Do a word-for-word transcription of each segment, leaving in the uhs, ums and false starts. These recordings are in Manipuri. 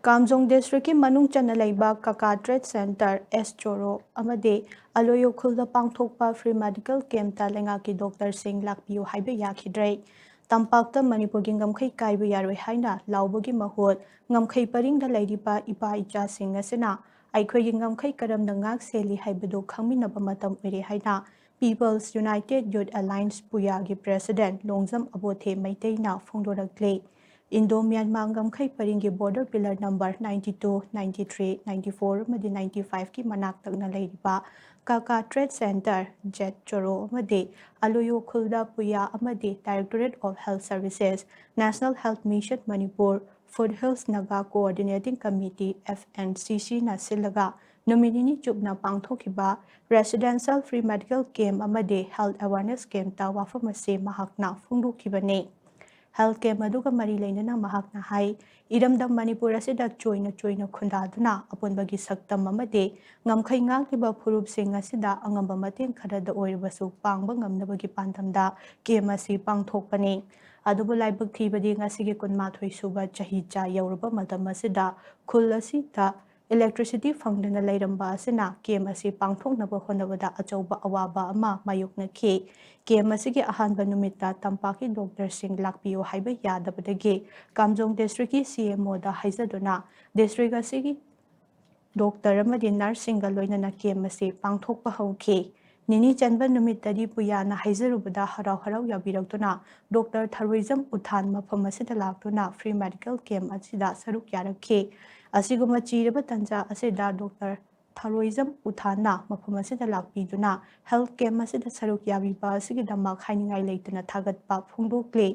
ꯀꯥꯝꯖꯣꯡ ꯗꯤꯁꯇ꯭ꯔꯤꯛꯀꯤ ꯃꯅꯨꯡ ꯆꯟꯅ ꯂꯩꯕ ꯀꯥꯀꯥ ꯇ꯭ꯔꯦꯗ ꯁꯦꯟꯇꯔ, ꯑꯦꯁ ꯆꯣꯔꯣ ꯑꯃꯗꯤ ꯑꯂꯣꯏ ꯎꯈ꯭ꯔꯨꯜꯗ ꯄꯥꯡꯊꯣꯛꯄ ꯐ꯭ꯔꯤ ꯃꯦꯗꯤꯀꯦꯜ ꯀꯦꯝꯞꯇ ꯂꯩꯉꯥꯛꯀꯤ ꯗꯣꯛꯇꯔꯁꯤꯡ ꯂꯥꯛꯄꯤꯌꯨ ꯍꯥꯏꯕ ꯌꯥꯈꯤꯗ꯭ꯔꯦ꯫ ꯇꯝꯄꯥꯛꯇ ꯃꯅꯤꯄꯨꯔꯒꯤ ꯉꯝꯈꯩ ꯀꯥꯏꯕ ꯌꯥꯔꯣꯏ ꯍꯥꯏꯅ ꯂꯥꯎꯕꯒꯤ ꯃꯍꯨꯠ, ꯉꯝꯈꯩ ꯄꯔꯤꯡꯗ ꯂꯩꯔꯤꯕ ꯏꯄꯥ ꯏꯆꯥꯁꯤꯡ ꯑꯁꯤꯅ ꯑꯩꯈꯣꯏꯒꯤ ꯉꯝꯈꯩ ꯀꯔꯝꯅ ꯉꯥꯛ ꯁꯦꯜꯂꯤ ꯍꯥꯏꯕꯗꯨ ꯈꯪꯃꯤꯟꯅꯕ ꯃꯇꯝ ꯑꯣꯏꯔꯦ ꯍꯥꯏꯅ People's United Youth Alliance ꯄꯨꯌꯥꯒꯤ ꯄ꯭ꯔꯦꯁꯤꯗꯦꯟꯠ ꯂꯣꯡꯖꯝ ꯑꯕꯣꯊꯦ ꯃꯩꯇꯩꯅ ꯐꯣꯡꯗꯣꯔꯛꯂꯤ꯫ ꯏꯟꯗꯣ ꯃ꯭ꯌꯥꯟꯃꯥꯔ ꯉꯝꯈꯩ ꯄꯔꯤꯡꯒꯤ border pillar number ninety two, ninety three, ninety four ꯑꯃꯗꯤ ninety five ꯀꯤ ꯃꯅꯥꯛ ꯅꯛꯅ ꯂꯩꯔꯤꯕ ꯀꯥꯀꯥ ꯇ꯭ꯔꯦꯗ ꯁꯦꯟꯇꯔ, ꯖꯦꯠ ꯆꯣꯔꯣ ꯑꯃꯗꯤ ꯑꯂꯨꯌꯣ ꯈꯨꯜꯗ ꯄꯨꯌꯥ ꯑꯃꯗꯤ Directorate of Health Services, National Health Mission Manipur, Foothills Naga Coordinating Committee, F N C C ꯅ ꯁꯤꯜꯂꯒ ꯅꯨꯃꯤꯠ ꯅꯤꯅꯤ ꯆꯨꯞꯅ ꯄꯥꯡꯊꯣꯛꯈꯤꯕ Residential Free Medical Camp ꯑꯃꯗꯤ Health Awareness Campꯇ ꯋꯥꯐꯝ ꯑꯁꯤ ꯃꯍꯥꯛꯅ ꯐꯣꯡꯗꯣꯛꯈꯤꯕꯅꯤ꯫ Health camp ꯑꯗꯨꯒ ꯃꯔꯤ ꯂꯩꯅꯅ ꯃꯍꯥꯛꯅ ꯍꯥꯏ, ꯏꯔꯝꯗꯝ ꯃꯅꯤꯄꯨꯔ ꯑꯁꯤꯗ ꯆꯣꯏꯅ ꯆꯣꯏꯅ ꯈꯨꯟꯗꯥꯗꯨꯅ ꯑꯄꯨꯟꯕꯒꯤ ꯁꯛꯇꯝ ꯑꯃꯗꯤ ꯉꯝꯈꯩ ꯉꯥꯛꯂꯤꯕ ꯐꯨꯔꯨꯞꯁꯤꯡ ꯑꯁꯤꯗ ꯑꯉꯝꯕ ꯃꯇꯦꯡ ꯈꯔꯗ ꯑꯣꯏꯔꯕꯁꯨ ꯄꯥꯡꯕ ꯉꯝꯅꯕꯒꯤ ꯄꯥꯟꯗꯝꯗ camp ꯑꯁꯤ ꯄꯥꯡꯊꯣꯛꯄꯅꯤ꯫ ꯑꯗꯨꯕꯨ ꯂꯥꯏꯕꯛ ꯊꯤꯕꯗꯤ ꯉꯁꯤꯒꯤ ꯀꯨꯟꯃꯥꯊꯣꯏ ꯁꯨꯕ ꯆꯍꯤꯆꯥ ꯌꯧꯔꯕ ꯃꯇꯝ ꯑꯁꯤꯗ ꯈꯨꯜ ꯑꯁꯤꯗ electricity ꯐꯪꯗꯅ ꯂꯩꯔꯝꯕ ꯑꯁꯤꯅ camp ꯑꯁꯤ ꯄꯥꯡꯊꯣꯛꯅꯕ ꯍꯣꯠꯅꯕꯗ ꯑꯆꯧꯕ ꯑꯋꯥꯕ ꯑꯃ ꯃꯥꯌꯣꯛꯅꯈꯤ꯫ Camp ꯑꯁꯤꯒꯤ ꯑꯍꯥꯟꯕ ꯅꯨꯃꯤꯠꯇ ꯇꯝꯄꯥꯛꯀꯤ ꯗꯣꯛꯇꯔꯁꯤꯡ ꯂꯥꯛꯄꯤꯌꯨ ꯍꯥꯏꯕ ꯌꯥꯗꯕꯗꯒꯤ ꯀꯥꯝꯖꯣꯡ ꯗꯤꯁꯇ꯭ꯔꯤꯛꯀꯤ C M O ꯗ ꯍꯥꯏꯖꯗꯨꯅ ꯗꯤꯁꯇ꯭ꯔꯤꯛ ꯑꯁꯤꯒꯤ ꯗꯣꯛꯇꯔ ꯑꯃꯗꯤ ꯅꯔꯁꯁꯤꯡꯒ ꯂꯣꯏꯅꯅ camp ꯑꯁꯤ ꯄꯥꯡꯊꯣꯛꯄ ꯍꯧꯈꯤ꯫ ꯅꯤꯅꯤ ꯆꯟꯕ ꯅꯨꯃꯤꯠꯇꯗꯤ ꯄꯨꯌꯥꯅ ꯍꯥꯏꯖꯔꯨꯕꯗ ꯍꯔꯥꯎ ꯍꯔꯥꯎ ꯌꯥꯕꯤꯔꯛꯇꯨꯅ ꯗꯣꯛꯇꯔ ꯊꯔꯣꯏꯖꯝ ꯎꯊꯥꯟ ꯃꯐꯝ ꯑꯁꯤꯗ ꯂꯥꯛꯇꯨꯅ free medical camp ꯑꯁꯤꯗ ꯁꯔꯨꯛ ꯌꯥꯔꯛꯈꯤ꯫ ꯑꯁꯤꯒꯨꯝꯕ ꯆꯤꯔꯕ ꯇꯟꯖꯥ ꯑꯁꯤꯗ ꯗꯣꯛꯇꯔ ꯊꯔꯣꯏꯖꯝ ꯎꯊꯥꯟꯅ ꯃꯐꯝ ꯑꯁꯤꯗ ꯂꯥꯛꯄꯤꯗꯨꯅ health camp ꯑꯁꯤꯗ ꯁꯔꯨꯛ ꯌꯥꯕꯤꯕ ꯑꯁꯤꯒꯤꯗꯃꯛ ꯍꯥꯏꯅꯤꯡꯉꯥꯏ ꯂꯩꯇꯅ ꯊꯥꯒꯠꯄ ꯐꯣꯡꯗꯣꯛꯂꯤ꯫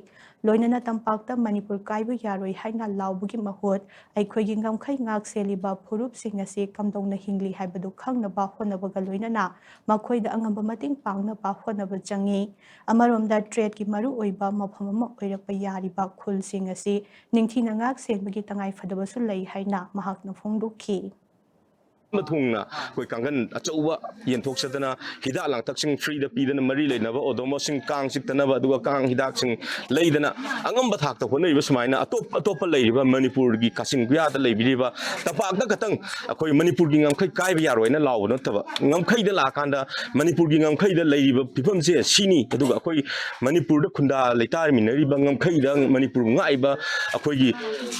ꯂꯣꯏꯅꯅ ꯇꯝꯄꯥꯛꯇ ꯃꯅꯤꯄꯨꯔ ꯀꯥꯏꯕ ꯌꯥꯔꯣꯏ ꯍꯥꯏꯅ ꯂꯥꯎꯕꯒꯤ ꯃꯍꯨꯠ ꯑꯩꯈꯣꯏꯒꯤ ꯉꯝꯈꯩ ꯉꯥꯛ ꯁꯦꯜꯂꯤꯕ ꯐꯨꯔꯨꯞꯁꯤꯡ ꯑꯁꯤ ꯀꯝꯗꯧꯅ ꯍꯤꯡꯂꯤ ꯍꯥꯏꯕꯗꯨ ꯈꯪꯅꯕ ꯍꯣꯠꯅꯕꯒ ꯂꯣꯏꯅꯅ ꯃꯈꯣꯏꯗ ꯑꯉꯝꯕ ꯃꯇꯦꯡ ꯄꯥꯡꯅꯕ ꯍꯣꯠꯅꯕ ꯆꯪꯏ꯫ ꯑꯃꯔꯣꯝꯗ tradeꯀꯤ ꯃꯔꯨꯑꯣꯏꯕ ꯃꯐꯝ ꯑꯃ ꯑꯣꯏꯔꯛꯄ ꯌꯥꯔꯤꯕ ꯈꯨꯜꯁꯤꯡ ꯑꯁꯤ ꯅꯤꯡꯊꯤꯅ ꯉꯥꯛ ꯁꯦꯟꯕꯒꯤ ꯇꯉꯥꯏ ꯐꯗꯕꯁꯨ ꯂꯩ ꯍꯥꯏꯅ ꯃꯍꯥꯛꯅ ꯐꯣꯡꯗꯣꯛꯈꯤ꯫ ꯊꯨꯡꯅ ꯑꯩꯈꯣꯏ ꯀꯥꯡꯈꯟ ꯑꯆꯧꯕ ꯌꯦꯟꯊꯣꯛꯆꯗꯅ, ꯍꯤꯗꯥꯛ ꯂꯥꯡꯊꯛꯁꯤꯡ ꯐ꯭ꯔꯤꯗ ꯄꯤꯗꯅ, ꯃꯔꯤ ꯂꯩꯅꯕ ꯑꯣꯗꯣꯃꯣꯁꯁꯤꯡ, ꯀꯥꯡ ꯆꯤꯛꯇꯅꯕ, ꯑꯗꯨꯒ ꯀꯥꯡ ꯍꯤꯗꯥꯛꯁꯤꯡ ꯂꯩꯗꯅ, ꯑꯉꯝꯕ ꯊꯥꯛꯇ ꯍꯣꯠꯅꯔꯤꯕ ꯁꯨꯃꯥꯏꯅ ꯑꯇꯣꯞ ꯑꯇꯣꯞꯄ ꯂꯩꯔꯤꯕ ꯃꯅꯤꯄꯨꯔꯒꯤ ꯀꯥꯆꯤꯟ ꯀꯣꯌꯥꯗ ꯂꯩꯕꯤꯔꯤꯕ, ꯇꯝꯄꯥꯛꯇ ꯈꯛꯇꯪ ꯑꯩꯈꯣꯏ ꯃꯅꯤꯄꯨꯔꯒꯤ ꯉꯝꯈꯩ ꯀꯥꯏꯕ ꯌꯥꯔꯣꯏꯅ ꯂꯥꯎꯕ ꯅꯠꯇꯕ, ꯉꯝꯈꯩꯗ ꯂꯥꯛꯑꯀꯥꯟꯗ ꯃꯅꯤꯄꯨꯔꯒꯤ ꯉꯝꯈꯩꯗ ꯂꯩꯔꯤꯕ ꯐꯤꯕꯝꯁꯦ ꯁꯤꯅꯤ, ꯑꯗꯨꯒ ꯑꯩꯈꯣꯏ ꯃꯅꯤꯄꯨꯔꯗ ꯈꯨꯟꯗꯥ ꯂꯩꯇꯥꯔꯃꯤꯟꯅꯔꯤꯕ ꯉꯝꯈꯩꯗ ꯃꯅꯤꯄꯨꯔ ꯉꯥꯛꯏꯕ ꯑꯩꯈꯣꯏꯒꯤ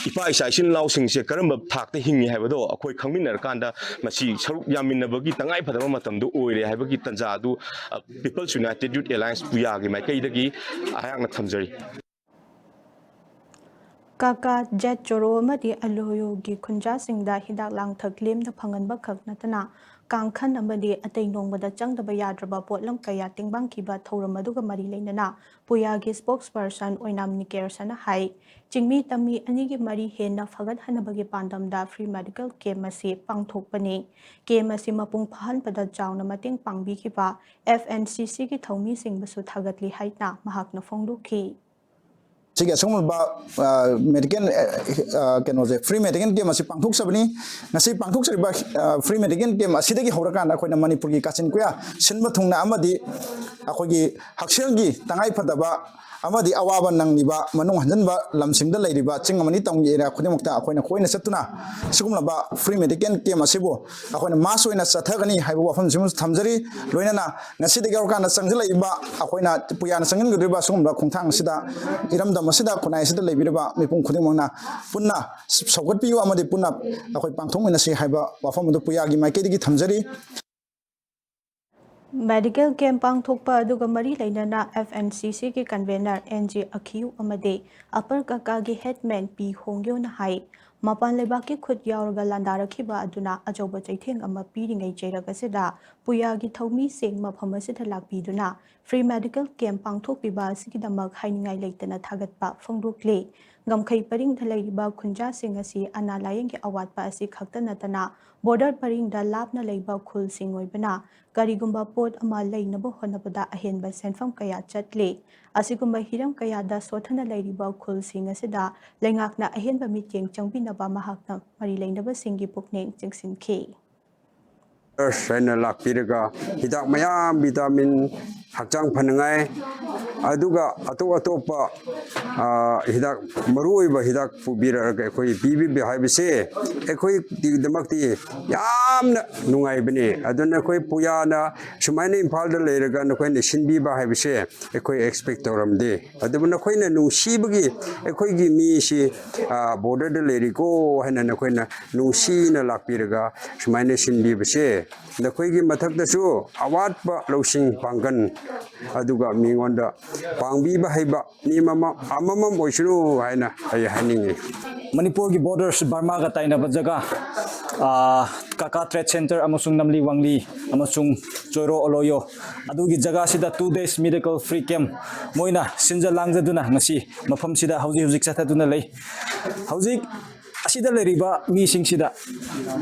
ꯏꯄꯥ ꯏꯆꯥ ꯏꯆꯤꯟ ꯏꯅꯥꯎꯁꯤꯡꯁꯦ ꯀꯔꯝꯕ ꯊꯥꯛꯇ ꯍꯤꯡꯉꯤ ꯍꯥꯏꯕꯗꯣ ꯑꯩꯈꯣꯏ ꯈꯪꯃꯤꯟꯅꯔꯀꯥꯟꯗ ꯃꯁꯤ ꯁꯔꯨꯛ ꯌꯥꯃꯤꯟꯅꯕꯒꯤ ꯇꯉꯥꯏ ꯐꯗꯕ ꯃꯇꯝꯗꯨ ꯑꯣꯏꯔꯦ ꯍꯥꯏꯕꯒꯤ ꯇꯥꯟꯖꯥ ꯑꯗꯨ, ꯑ, People's United Youth Alliance ꯄꯨꯌꯥꯒꯤ ꯃꯥꯏꯀꯩꯗꯒꯤ ꯑꯩꯍꯥꯛꯅ ꯊꯝꯖꯔꯤ꯫ ꯀꯥꯀꯥ, ꯖꯦꯠ ꯆꯣꯔꯣ ꯑꯃꯗꯤ ꯑꯂꯣꯌꯣꯒꯤ ꯈꯨꯟꯖꯥꯁꯤꯡꯗ ꯍꯤꯗꯥꯛ ꯂꯥꯡꯊꯛ ꯂꯦꯝꯅ ꯐꯪꯍꯟꯕ ꯈꯛ ꯅꯠꯇꯅ, ꯀꯥꯡꯈꯟ ꯑꯃꯗꯤ ꯑꯇꯩ ꯅꯣꯡꯃꯗ ꯆꯪꯗꯕ ꯌꯥꯗ꯭ꯔꯕ ꯄꯣꯠꯂꯝ ꯀꯌꯥ ꯇꯦꯡꯕꯥꯡꯈꯤꯕ ꯊꯧꯔꯝ ꯑꯗꯨꯒ ꯃꯔꯤ ꯂꯩꯅꯅ ꯄꯨꯌꯥꯒꯤ spokesperson ꯑꯣꯏꯅꯥꯝ ꯅꯤꯀꯦꯔꯁꯟꯅ ꯍꯥꯏ, ꯆꯤꯡꯃꯤ ꯇꯝꯃꯤ ꯑꯅꯤꯒꯤ ꯃꯔꯤ ꯍꯦꯟꯅ ꯐꯒꯠꯍꯟꯅꯕꯒꯤ ꯄꯥꯟꯗꯝꯗ free medical camp ꯑꯁꯤ ꯄꯥꯡꯊꯣꯛꯄꯅꯤ꯫ Camp ꯑꯁꯤ ꯃꯄꯨꯡ ꯐꯥꯍꯟꯕꯗ ꯆꯥꯎꯅ ꯃꯇꯦꯡ ꯄꯥꯡꯕꯤꯈꯤꯕ F N C Cꯒꯤ ꯊꯧꯃꯤꯁꯤꯡꯕꯨꯁꯨ ꯊꯥꯒꯠꯂꯤ ꯍꯥꯏꯅ ꯃꯍꯥꯛꯅ ꯐꯣꯡꯗꯣꯛꯈꯤ꯫ ꯁꯤꯒꯤ ꯑꯁꯤꯒꯨꯝꯂꯕ, ꯑ, medical, ꯑ, ꯑ, ꯀꯩꯅꯣꯁꯦ, free medical camp ꯑꯁꯤ ꯄꯥꯡꯊꯣꯛꯆꯕꯅꯤ꯫ ꯉꯁꯤ ꯄꯥꯡꯊꯣꯛꯆꯔꯤꯕ, ꯑ, free medical camp ꯑꯁꯤꯗꯒꯤ ꯍꯧꯔꯀꯥꯟꯗ ꯑꯩꯈꯣꯏꯅ ꯃꯅꯤꯄꯨꯔꯒꯤ ꯀꯥꯆꯤꯟ ꯀꯣꯌꯥ ꯁꯤꯟꯕ ꯊꯨꯡꯅ ꯑꯃꯗꯤ ꯑꯩꯈꯣꯏꯒꯤ ꯍꯛꯁꯦꯜꯒꯤ ꯇꯉꯥꯏ ꯐꯗꯕ ꯑꯃꯗꯤ ꯑꯋꯥꯕ ꯅꯪꯂꯤꯕ ꯃꯅꯨꯡ ꯍꯟꯖꯤꯟꯕ ꯂꯝꯁꯤꯡꯗ ꯂꯩꯔꯤꯕ ꯆꯤꯡ ꯑꯃꯗꯤ ꯇꯝꯒꯤ area ꯈꯨꯗꯤꯡꯃꯛꯇ ꯑꯩꯈꯣꯏꯅ ꯀꯣꯏꯅ ꯆꯠꯇꯨꯅ ꯁꯤꯒꯨꯝꯂꯕ free medical camp ꯑꯁꯤꯕꯨ ꯑꯩꯈꯣꯏꯅ mass ꯑꯣꯏꯅ ꯆꯠꯊꯒꯅꯤ ꯍꯥꯏꯕ ꯋꯥꯐꯝꯁꯤꯃꯁꯨ ꯊꯝꯖꯔꯤ꯫ ꯂꯣꯏꯅꯅ ꯉꯁꯤꯗꯒꯤ ꯍꯧꯔꯀꯥꯟꯗ ꯆꯪꯁꯤꯜꯂꯛꯏꯕ ꯑꯩꯈꯣꯏꯅ ꯄꯨꯌꯥꯅ ꯆꯪꯁꯤꯟꯒꯗꯧꯔꯤꯕ ꯁꯤꯒꯨꯝꯕ ꯈꯣꯡꯊꯥꯡ ꯑꯁꯤꯗ, ꯏꯔꯝꯗꯝ ꯑꯁꯤꯗ, ꯈꯨꯟꯅꯥꯏ ꯑꯁꯤꯗ ꯂꯩꯕꯤꯔꯤꯕ ꯃꯤꯄꯨꯝ ꯈꯨꯗꯤꯡꯃꯛꯅ ꯄꯨꯟꯅ ꯁꯧꯒꯠꯄꯤꯌꯨ ꯑꯃꯗꯤ ꯄꯨꯟꯅ ꯑꯩꯈꯣꯏ ꯄꯥꯡꯊꯣꯛꯃꯤꯟꯅꯁꯤ ꯍꯥꯏꯕ ꯋꯥꯐꯝ ꯑꯗꯨ ꯄꯨꯌꯥꯒꯤ ꯃꯥꯏꯀꯩꯗꯒꯤ ꯊꯝꯖꯔꯤ꯫ Medical camp ꯄꯥꯡꯊꯣꯛꯄ ꯑꯗꯨꯒ ꯃꯔꯤ ꯂꯩꯅꯅ F N C Cꯒꯤ convener N G ꯑꯈꯤꯌꯨ ꯑꯃꯗꯤ Upper ꯀꯥꯀꯥꯒꯤ headman P ꯍꯣꯡꯌꯣꯅ ꯍꯥꯏ, ꯃꯄꯥꯟ ꯂꯩꯕꯥꯛꯀꯤ ꯈꯨꯠ ꯌꯥꯎꯔꯒ ꯂꯥꯟꯗꯥꯔꯛꯈꯤꯕ ꯑꯗꯨꯅ ꯑꯆꯧꯕ ꯆꯩꯊꯦꯡ ꯑꯃ ꯄꯤꯔꯤꯉꯩ ꯆꯩꯔꯛ ꯑꯁꯤꯗ ꯄꯨꯌꯥꯒꯤ ꯊꯧꯃꯤꯁꯤꯡ ꯃꯐꯝ ꯑꯁꯤꯗ ꯂꯥꯛꯄꯤꯗꯨꯅ free medical camp ꯄꯥꯡꯊꯣꯛꯄꯤꯕ ꯑꯁꯤꯒꯤꯗꯃꯛ ꯍꯥꯏꯅꯤꯡꯉꯥꯏ ꯂꯩꯇꯅ ꯊꯥꯒꯠꯄ ꯐꯣꯡꯗꯣꯛꯂꯤ꯫ ꯉꯝꯈꯩ ꯄꯔꯤꯡꯗ ꯂꯩꯔꯤꯕ ꯈꯨꯟꯖꯥꯁꯤꯡ ꯑꯁꯤ ꯑꯅꯥ ꯂꯥꯌꯦꯡꯒꯤ ꯑꯋꯥꯠꯄ ꯑꯁꯤ ꯈꯛꯇ ꯅꯠꯇꯅ border ꯄꯔꯤꯡꯗ ꯂꯥꯞꯅ ꯂꯩꯕ ꯈꯨꯜꯁꯤꯡ ꯑꯣꯏꯕꯅ ꯀꯔꯤꯒꯨꯝꯕ ꯄꯣꯠ ꯑꯃ ꯂꯩꯅꯕ ꯍꯣꯠꯅꯕꯗ ꯑꯍꯦꯟꯕ ꯁꯦꯟꯐꯝ ꯀꯌꯥ ꯆꯠꯂꯤ꯫ ꯑꯁꯤꯒꯨꯝꯕ ꯍꯤꯔꯝ ꯀꯌꯥꯗ ꯁꯣꯠꯊꯅ ꯂꯩꯔꯤꯕ ꯈꯨꯜꯁꯤꯡ ꯑꯁꯤꯗ ꯂꯩꯉꯥꯛꯅ ꯑꯍꯦꯟꯕ ꯃꯤꯠꯌꯦꯡ ꯆꯪꯕꯤꯅꯕ ꯃꯍꯥꯛꯅ ꯃꯔꯤ ꯂꯩꯅꯕꯁꯤꯡꯒꯤ ꯄꯨꯛꯅꯤꯡ ꯆꯤꯡꯁꯤꯟꯈꯤ꯫ ꯍꯥꯏꯅ ꯂꯥꯛꯄꯤꯔꯒ ꯍꯤꯗꯥꯛ ꯃꯌꯥꯝ, ꯚꯤꯇꯥꯃꯤꯟ, ꯍꯛꯆꯥꯡ ꯐꯅꯉꯥꯏ, ꯑꯗꯨꯒ ꯑꯇꯣꯞ ꯑꯇꯣꯞꯄ, ꯑ, ꯍꯤꯗꯥꯛ, ꯃꯔꯨꯑꯣꯏꯕ ꯍꯤꯗꯥꯛ ꯄꯨꯕꯤꯔꯛꯑꯒ ꯑꯩꯈꯣꯏ ꯄꯤꯕꯤꯕ ꯍꯥꯏꯕꯁꯦ ꯑꯩꯈꯣꯏꯒꯤꯗꯃꯛꯇꯤ ꯌꯥꯝꯅ ꯅꯨꯡꯉꯥꯏꯕꯅꯤ꯫ ꯑꯗꯨꯅ ꯑꯩꯈꯣꯏ ꯄꯨꯌꯥꯅ ꯁꯨꯃꯥꯏꯅ ꯏꯝꯐꯥꯜꯗ ꯂꯩꯔꯒ ꯅꯈꯣꯏꯅ ꯁꯤꯟꯕꯤꯕ ꯍꯥꯏꯕꯁꯦ ꯑꯩꯈꯣꯏ ꯑꯦꯛꯁꯄꯦꯛ ꯇꯧꯔꯝꯗꯦ꯫ ꯑꯗꯨꯕꯨ ꯅꯈꯣꯏꯅ ꯅꯨꯡꯁꯤꯕꯒꯤ, ꯑꯩꯈꯣꯏꯒꯤ ꯃꯤꯁꯤ, ꯑ, ꯕꯣꯔꯗꯔꯗ ꯂꯩꯔꯤꯀꯣ ꯍꯥꯏꯅ ꯅꯈꯣꯏꯅ ꯅꯨꯡꯁꯤꯅ ꯂꯥꯛꯄꯤꯔꯒ ꯁꯨꯃꯥꯏꯅ ꯁꯤꯟꯕꯤꯕꯁꯦ ꯅꯈꯣꯏꯒꯤ ꯃꯊꯛꯇꯁꯨ ꯑꯋꯥꯠꯄ ꯂꯧꯁꯤꯡ ꯄꯥꯡꯒꯜ, ꯑꯗꯨꯒ ꯃꯤꯉꯣꯟꯗ ꯄꯥꯡꯕꯤꯕ ꯍꯩꯕ ꯃꯤ ꯑꯃꯃꯝ, ꯑꯃꯃꯝ ꯑꯣꯏꯁꯅꯨ ꯍꯥꯏꯅ ꯑꯩ ꯍꯥꯏꯅꯤꯡꯉꯤ꯫ ꯃꯅꯤꯄꯨꯔꯒꯤ ꯕꯣꯔꯗꯔꯁ ꯕꯔꯃꯥꯒ ꯇꯥꯏꯅꯕ ꯖꯒꯥ, ꯑꯥ, ꯀꯥꯀꯥ ꯇ꯭ꯔꯦꯗ ꯁꯦꯟꯇꯔ ꯑꯃꯁꯨꯡ ꯅꯝꯂꯤ ꯋꯥꯡꯂꯤ ꯑꯃꯁꯨꯡ ꯆꯣꯏꯔꯣ ꯑꯣꯂꯣꯌꯣ, ꯑꯗꯨꯒꯤ ꯖꯒꯥꯁꯤꯗ two days medical free camp ꯃꯣꯏꯅ ꯁꯤꯟꯖ ꯂꯥꯡꯖꯗꯨꯅ ꯉꯁꯤ ꯃꯐꯝꯁꯤꯗ ꯍꯧꯖꯤꯛ ꯍꯧꯖꯤꯛ ꯆꯠꯊꯗꯨꯅ ꯂꯩ꯫ ꯍꯧꯖꯤꯛ ꯑꯁꯤꯗ ꯂꯩꯔꯤꯕ ꯃꯤꯁꯤꯡꯁꯤꯗ,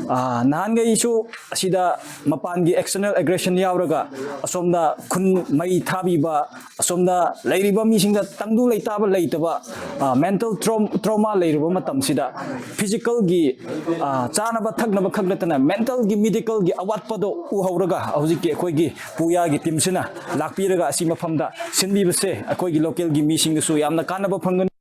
ꯑꯥ, ꯅꯍꯥꯟꯈꯩꯁꯨ ꯑꯁꯤꯗ ꯃꯄꯥꯟꯒꯤ external aggression ꯌꯥꯎꯔꯒ ꯑꯁꯣꯝꯗ ꯈꯨꯟ ꯃꯩ ꯊꯥꯕꯤꯕ, ꯑꯁꯣꯝꯗ ꯂꯩꯔꯤꯕ ꯃꯤꯁꯤꯡꯗ ꯇꯪꯗꯨ ꯂꯩꯇꯥꯕ ꯂꯩꯇꯕ, ꯑꯥ, mental traum-, trauma ꯂꯩꯔꯨꯕ ꯃꯇꯝꯁꯤꯗ physicalꯒꯤ, ꯑꯥ, ꯆꯥꯅꯕ ꯊꯛꯅꯕ ꯈꯛ ꯅꯠꯇꯅ mentalꯒꯤ, medicalꯒꯤ ꯑꯋꯥꯠꯄꯗꯣ ꯎꯍꯧꯔꯒ ꯍꯧꯖꯤꯛꯀꯤ ꯑꯩꯈꯣꯏꯒꯤ ꯄꯨꯌꯥꯒꯤ teamꯁꯤꯅ ꯂꯥꯛꯄꯤꯔꯒ ꯑꯁꯤ ꯃꯐꯝꯗ ꯁꯤꯟꯕꯤꯕꯁꯦ ꯑꯩꯈꯣꯏꯒꯤ localꯒꯤ ꯃꯤꯁꯤꯡꯗꯁꯨ ꯌꯥꯝꯅ ꯀꯥꯟꯅꯕ ꯐꯪꯒꯅꯤ꯫